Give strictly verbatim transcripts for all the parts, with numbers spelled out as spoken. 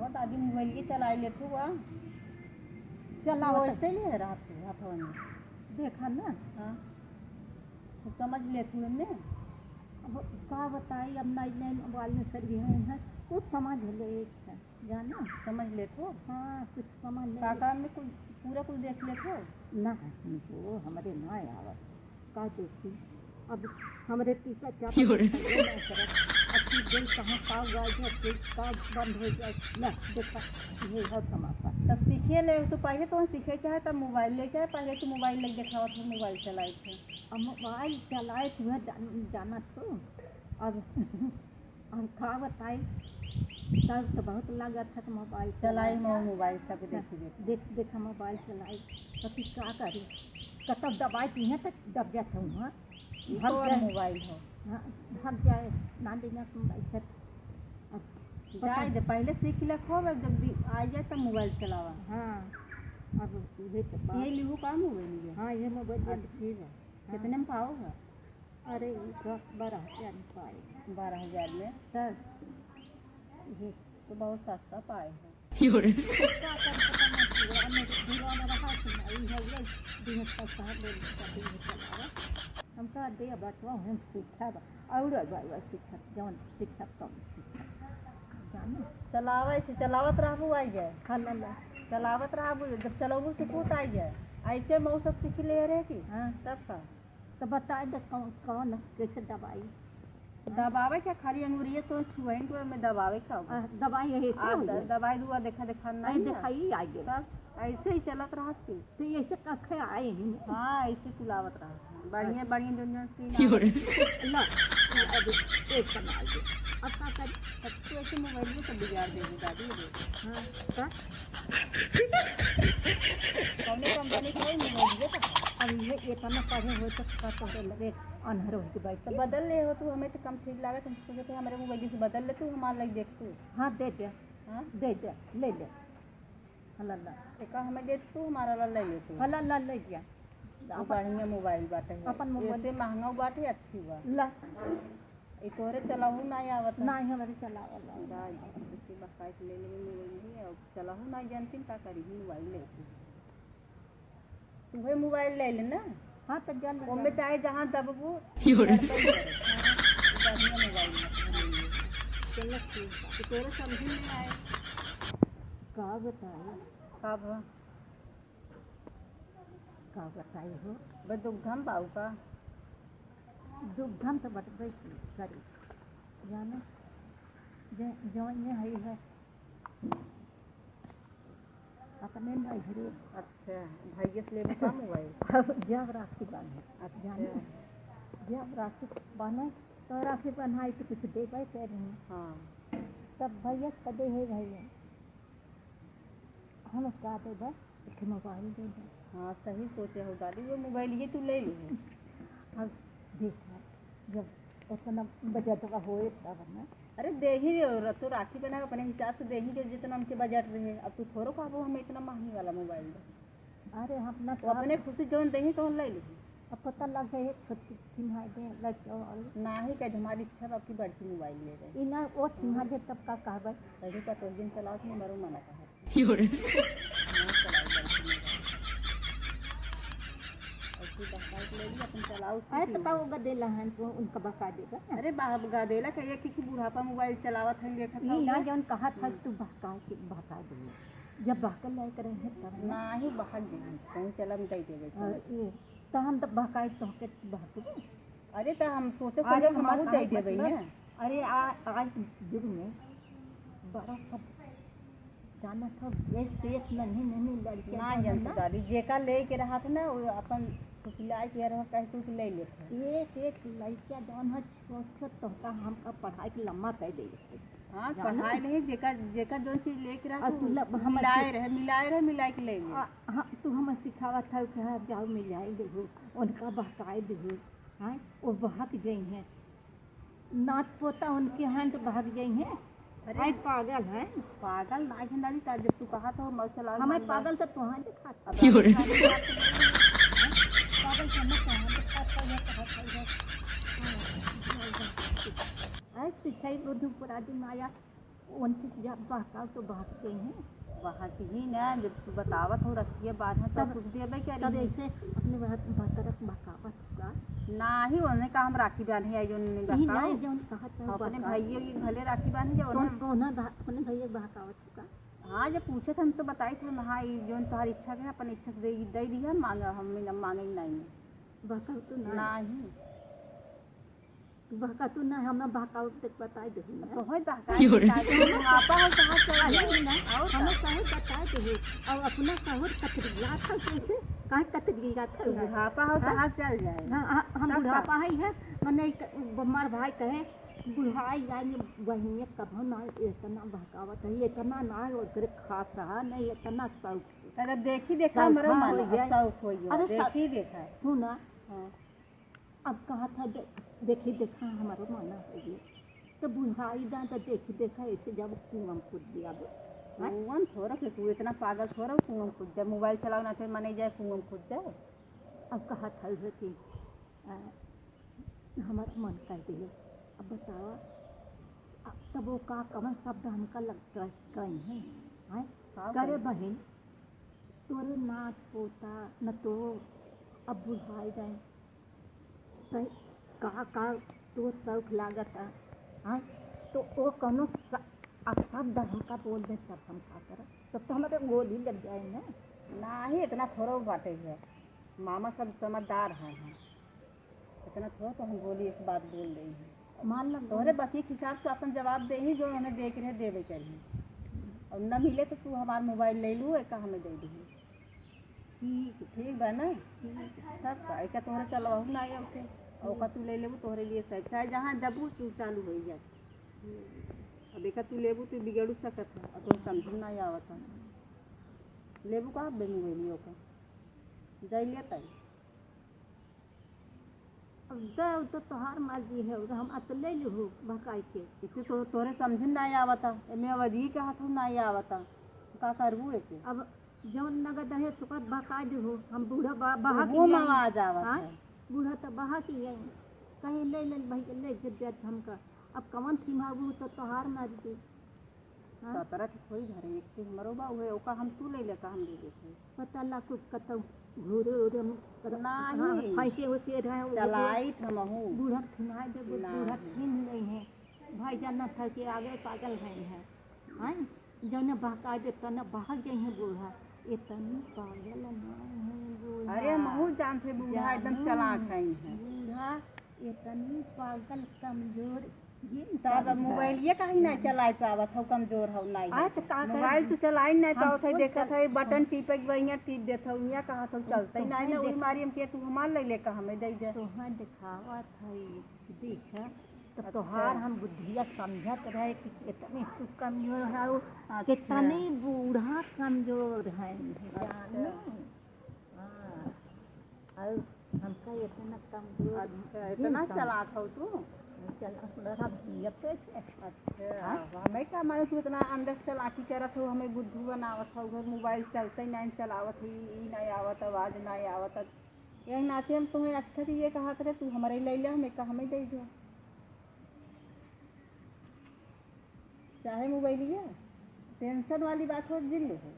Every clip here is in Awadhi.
दादी मोबाइल के चलाए लेत हुआ। चलाओ तो। वैसे ही है रात के हाथों में। देखा ना। हाँ। कुछ समझ लेत हुए में। अब का बताई, अब नई नई मोबाइल में सर भी है, कुछ समझ लेत है, जाना। समझ लेत हो? हाँ, कुछ समझ ले। का काम में कुल, पूरा कुल देख लेत हो? ना, हमको हमरे ना आवत। का देखी? अब हमरे टीका क्या योरे। पता चलबे ना करत। अब की दिन कहाँ का गाय है, कोई का बंद हो जाए। ले, देखा, ये है तमाशा। तब सीखे ले, तो पहले तो सीखे चाहे, तब मोबाइल ले चाहे, पहले तो मोबाइल ले देखावत हो, मोबाइल चलाए थे। अब मोबाइल चलाए तू है जान-, जानत हो। अब, अब का बताई, डर तो बहुत लागत है कि मोबाइल चलाई चलाए। मो-, मोबाइल सब देखी देखी। देख, देख, मोबाइल चलाई, तो फिर का करी? कतब दबाई पीहे तो दब जात हूँ, हाँ। ई भाग कौन जाए। मोबाइल हो? हाँ, भाग जाए, ना देना तुम ऐसे। अब पता जाए दे, पहले सीख ले खूब, अब जब भी आ जाए तब मोबाइल चलावा। हाँ, अब ये तो बात। ये लिहू का मोबाइल ये? हाँ, ये मोबाइल ये अच्छा। ठीक है। हाँ। कितने में पाओगा? अरे, ये तो बारह हजार में पाए। बारह हजार में? तब ये तो बहुत सस्ता पाए हो। योरे। का कर पता ना, पूरा में दीवाना रहा कि नहीं है, ये दिन तक कहा ले, दिन चलावा। हम कहा दे बचवा, हम सीखब, और बचवा सीखब, जौन सीखब, कम सीखब। जाने? चलावा, ऐसे चलावत रहबू, आई जाए। हाँ, ला, ला। चलावत रहबू, जब चलबू, सीखू, तो आई जाए। ऐसे मऊ सब सीख ले रहे कि? हाँ। तब का? तो बताए दे कौन, कौन, कैसे दबाई? दबावे के खाली अंगुरिये तो छुआई तो में दबावे का होगा? आ, दबाई यही से आ, होई द-, है। दबाई दुआ देखा देखा अरे नहीं है। देखाई आ गया। तब ऐसे ही चलत रहत के। तो ऐसे कखे आए ही नहीं। हाँ, ऐसे कुलावत रहत है। बढ़िया, बढ़िया जोन जोन सीन क्यों रे? आवे। ला, ये अभी एक कमाल दे। अब का करी? तब तो ऐसे मोबाइल में सब बिगाड़ देगी दादी रे। हाँ, का? कौने कंपनी के है मोबाइल ये तो? अब ये इतना पढ़े हो तो का तोहरे लगे अनहर हो के बैठ तो के। बदल ले हो तू, हमें तो कम ठीक लागत, हम सोचे थे हमारे मोबाइल से बदल ले तू, हमार लाइक देख तू। हाँ, दे दे। हाँ? दे दे, ले ले। हला ला। एका हमें दे तू, हमारा ला ले ले तू। हला ला ले दिया। तू बढ़िया मोबाइल बाटे है। अपन मोबाइल। ऐसे महंगा बाटे, अच्छी बा। ला। ई तोहरे चलाऊ ना आवत है। ना, हमरे चलावल आवत। दाई, इसी बकाई के ले लेबे मोबाइल ही, और चलाऊ ना जानती, का करी मोबाइल लेके। तुहे मोबाइल ले ले ना। हाँ, तो जा ले, ओमे जा। चाहे जहाँ दबबू, योरे। गड़बड़ करे। हाँ, बढ़िया मोबाइल है। चलो ठीक बा। तो तोरे समझ में आए। का बताई? का भा? का बताई हो? बस दुख घम बाऊ का? दुख घम तो बटबे की करी। जाने, जे, जौन ये हई है, अपने नैहरे। अच्छा, भाइये से लेबू का मोबाइल? अब जब राखी बांधे, अच्छा। जाने, जब राखी बांधे, तो राखी बंधाई तो कुछ देबे करी। हाँ। तब भैया से कदे है भैया। हम का देबे? एक मोबाइल दे दे। हाँ, सही सोचे हो दादी, वो मोबाइल ये तू ले ली। अब देख, जब इतना बजटवा होए तब ना। अरे देही और तो राखी बना अपने हिसाब से देही, जो जितना उनके बजट रहे। अब तू थोड़ो कहबो हम इतना महंगी वाला मोबाइल दे। अरे हम ना वो अपने खुशी जौन देही तो ले ली। अब पता लग जाए, छोटकी किनाई दे, लड़के और ना ही कहे, हमारी इच्छा बा कि बड़की मोबाइल ले रहे। ई ना, वो किनाई दे, तब का कहबे? तभी का तो दिन चलाओ, तुम मरो मना कहा। योरे। ना चलाओ, बड़की मोबाइल। और तू बहकाई के ले ली, अपन चलाओ, अरे, सीख तो ली। का वो गदेला है, तो उनका बहका देगा ना। अरे, बाप गदेला, कहिए कि, कि बुढ़ापा मोबाइल चलावत है, देखत ई ना, हूँ। जौन कहा था, हम्म। तू बहकाओ के बहका दे। जब बहकल लायक रहे, तब ना। ना ही बहक दे, कहीं चलम दे देवे, और चल। ये तो हम तो बहकाई तोहके बहकबे। अरे तो हम सोचे अरे सोचे हमार हमहू दे बात देबे मतलब, ना। अरे आ, आज के युग में बड़ा सब जाना था, ये सेठ नन्ही नन्ही लड़कियां ना जौन है जानते ना। दादी, जेका लेके रहत ना, वो अपन फुसलाए के रह कह तू ले लेत है। एक एक लड़किया जौन है छोट छोट तोहका हमका पढ़ाई के लम्बा कर दे। हाँ, जाना? पढ़ाई नहीं, जेका, जेका जौन चीज लेके रहा, आ, तू तू लब-, हमर मिलाए से रहे, मिलाए रहे, मिलाए के ले ले। आ, हाँ, तू हमें सिखावत है कि हाँ, जाओ मिलाए देहु, उनका बहकाए देहु, हाँ, वो बहक गई हैं। नात पोता उनके हैं तो बहक गई हैं। अरे। आई पागल है। पागल ना है, नानी, का जब तू कहा था, मत चलाओ, हमें मत पागल तो तुहां दिखा अब क्यों रे? रात में पागल समझ के हम तो खात खाई है, खात खाई है। हाँ, हाँ, हाँ। ऐसे सिखाई बुद्धू पुरानी माया। उनसे जब बहकाओ तो बहकते हैं। बहक ही ना, जब तू बतावत हो रखिए बात है, तो तब, कुछ देबे क्या तब नहीं? ऐसे अपने बहक-, बहकरत बहकावत का? नाही, उन्हें का हम राखी बांधे आई, जो उन्हें नहीं, बहकाओ। नहीं, जो उन्हें कहा था, अपने बहकाओ। भाइयों की भले राखी बांधे, जो तो उन्हें तो उन्हें बह-, अपने भैया बहकावत का? हाँ, जब पूछे थे, हम तो बताई थे, हाँ, ये जो तोहार इच्छा के, अपन इच्छा से दे, दे दिया, मांगा, हम मांगे ही नहीं। बहकाओ तो ना। नाही। बहका तू ना, हम ना बहकाओ, देख बताई दे ना। तो होय बहका योरे। बहका दे, बुढ़ापा हो तो हाथ चल जाए। ना, और हम का? काहे बताई दे, और अपना काहे कतरियात है कैसे, काहे कतरियात है? बुढ़ापा हो तो हाँ? हाथ चल जाए। हाँ, हाँ, हम तब का? बुढ़ापा है, है, मने एक हमार भाई कहे, बुढ़ाई आई में बहिनिया कभो ना इतना बहकावत है, इतना ना ओकरे खास रहा, नहीं इतना शौक। अरे देखी देखा शौक, हमरो हाँ, मन हो अब जाए। शौक हो गया, अरे देखी सा-, देखा। सुना, हाँ। अब कहा था, दे-, देखी देखा, हमारो माना हो गया। तो बुढ़ाई दा तो देखी देखा, ऐसे जब कुआं में कूद दिया अब, हैं? कुआं में थोड़ा के, तू इतना पागल थोड़ा कुआं में कूद जाए, मोबाइल चलाओ ना, फिर मने जाए कुआं में कूद जाए। अब कहा था उसे कि, आ, हमारा मन कर दिए। अब बतावा, अब तब वो का, कवन शब्द हमका लग गए, गए हैं, हैं? का करे कहे? बहिन, तोरे नात पोता न तो अब बुढ़ाई गए, कहीं का, का तो शौक लागत है, हाँ? तो वो कौनो स-, अशब्द हमका बोल दे, तब हम का करब? तब तो हमारे गोली लग जाए ना। नाही, इतना थोड़ा बाटे है, मामा सब समझदार हैं, हैं। इतना थोड़ा तो हम बोली, एक बात बोल रही हैं। मान लो तोहरे बकी के हिसाब से अपन जवाब दे ही, जो उन्हें देख रहे देवे करी। और न मिले तो तू हमार मोबाइल ले लू, एक हमें दे दी। ठीक, ठीक बा ना? ठीक। सब का, एका तोहरे चलवाहू ना आया उसे। और ओका तू ले लेबू, तोहरे लिए सही। चाहे जहाँ जबू तू चालू हो जाए। अब एका तू लेबू, तू बिगड़ू सकत है, और तोहरे समझ में ना आवत है। लेबू का बे मोबाइल ओका? जाई ले ताई। अब दे, उ तो तोहार मर्जी है, उ तो हम अत ले लिहू बहकाई के। इसे तो तोरे समझ में ना आवता, एमे अब अजी के हाथ में ना आवता, तो का करबू एके? अब जौन नगद है, तो कर बहकाई दिहू, हम बूढ़ा बा-, बहा के ओहो आई। आवाज आवत हाँ? है। बूढ़ा तो बहा के आई, कहे, "ले, ले, भाई, ले, जब जात हमका।" अब कवन थी मांगू, तो तोहार मर्जी। हाँ? सतरह के थोड़ी धरे, एक से हमरो बा, उहे ओका हम तू ले ले, का हम ले लेते। पता ला कुछ कतौ घूरे उरे में कतौ नाही। हाँ, फंसे उसे रहे, वो चलाई थमहू। बूढ़ा ठिनाए दे, बू-, नाही। बूढ़ा ठिन गई है। भाई जाना था कि आगे पागल भई है। हाँ? जौने बहका दे, तने बहक गई है बूढ़ा। इतनी पागल ना है बूढ़ा। अरे, महू जान थे बूढ़ा एकदम जानू, चालाक है। बूढ़ा इतनी पागल, कमजोर, ये तब मोबाइलिए काहे ना चलाए पावत हौ, कमजोर हौ, नाई हाँ, तो का करे? मोबाइल तू चलाई नाई हम पावत है, कुछ देखत चल-, है, बटन टिपे के बहिया टिप देत हौ, इहाँ कहा तो चलते ही नाई ना, वही मारी हम के तू हमार ले ले का हमें दे दे। तोहार दिखावत है, देखा, तो अच्छा। तोहार हम बुद्धिया समझत रहे कि कितनी तू कमजोर हौ, अच्छा। कितनी बूढ़ा कमजोर है, अच्छा। जानू। हाँ। और हमका इतना कमजोर अच्छा, जिन इतना समझ- चालाक हौ तू? चल, अपना सब जियते थे। अच्छा, हाँ? हमें का मालूम तू इतना अंदर से चालाकी करत हौ, हमें बुद्धू बनावत हौ, उधर मोबाइल चलते ही नहीं चलावत ही, ई नहीं आवत, आवाज नहीं आवत। यही नाते हम तुम्हें अच्छा कि ये कहा करे, तू हमारे ले ले, हमें का हमें दे दो। चाहे मोबाइलिया, टेंशन वाली बात हो, जिन ले हो।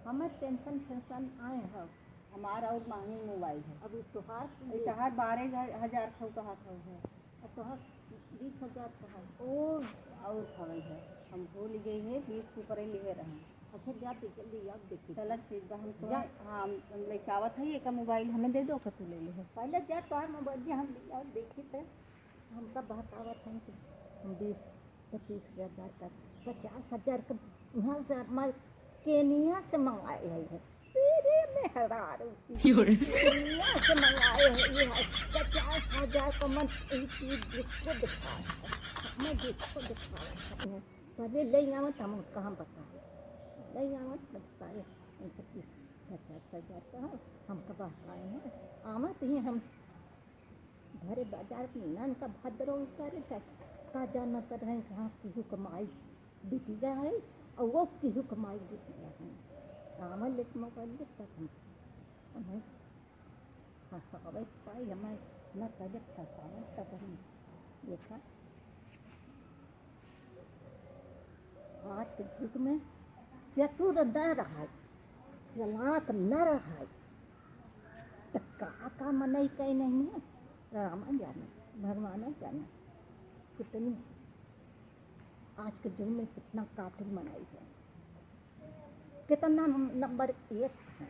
हमें टेंशन, टेंशन आए हो। हमार और महंगी मोबाइल है। अब ई तोहार ई तोहार बारह हजार खौ कहा खौ है। अब तोहार बीस हजार का है। ओ, और खवई है। हम भूल गई है, बीस के ऊपर ही लिए रहे। अच्छा, जा तू जल्दी, अब देखी। चला ठीक बा, हम तो, जा। हाँ, हम, हम लेके आवत है, एक मोबाइल हमें दे दो, का तू ले ले। पहले जा, तोहार मोबाइल जे हम ले आओ, देखी तो। हमका बहकावत हैं कि हम बीस पच्चीस हजार का, पचास हजार का यहाँ से हमारे केनिया से मंगाए है। तेरे मेहरारू की योरे। केनिया से मंगाए है, ये है पचास हजार का। मन एक चीज जिसको दिखा, मैं जिसको दिखा, पहले ले आवत हम कहाँ बताए, ले आवत बताए, उनसे पचास हजार का हमका बहकाए हैं। आवत ही हम घरे बाजार में नन का भद्रो करे था, का जाना कर रहे हैं कहाँ केहू कमाई बिटिया है, और वो केहू कमाई बिटिया है। कामन लेके मोबाइल लेके तब हम, हमें फंसावे पाई, हमें न करे फंसावे तब हम देखा। आज के युग में चतुर न रहै, चालाक न रहै, त का का मनई कइ नहीं है, राम जाने, भगवान जाने। कितनी आज के युग में कितना कातिल मनई है, कितना नंबर एक है,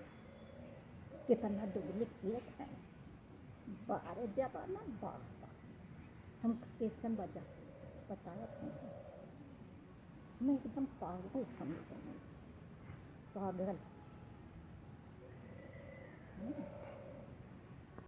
कितना डुप्लीकेट है। बारे जमाना बार बार हम कैसन बजा बतावत हैं। मैं एकदम पागल समझ गई, पागल।